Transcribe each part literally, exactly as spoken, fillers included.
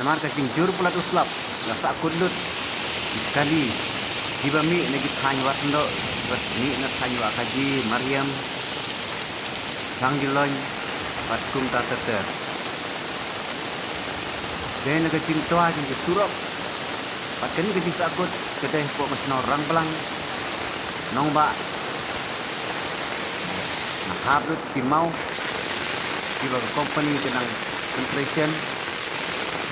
Namar ka jingjur palat u slap, la sahkut lut ki kali kiba mih na ki thaiñ Wahsyndoh, kiba mih na thaiñ Wahkaji, Mariam, Thangjulong bad kumta ter ter. Dei na ka jingtwa jong ka surok bad kane ka jingsahkut ka dei hapoh ka shnong Rangblang, Nongbah, na hap lut ki maw kiba ka company ka nang pyntrei shen.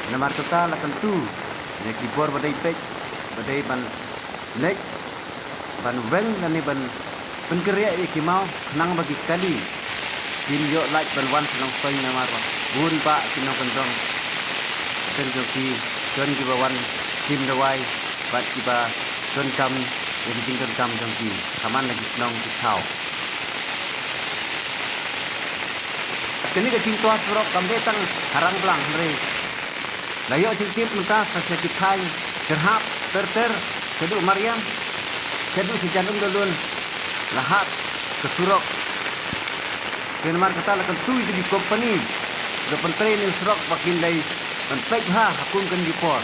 Namar kata la kyntu ïa ki bor ba dei peit ba dei ban leit ban weng lane ban pynkhreh ïa ki maw khnang ba ki kali kin ïoh lait ban wan sha Nongstoiñ, namar ba bun bah ki nongkyndong kyrteng jong ki don kiba wan shim dawai bad kiba donkam ïa ki jingdonkam jong ki ha man la ki shnong ki thaw. Kane ka jingtwa surok kam dei tang ha Rangblang hynrei la ïoh jingtip mynta sha ki thaiñ Jyrhap ter ter, shaduh Mariam, shaduh Sajan Umdalun, la hat ka surok. Te namar kata la kyntu ïa ki company kiba pyntrei ïa ka surok ba kin dei ban peit bha ha kum kane ka por.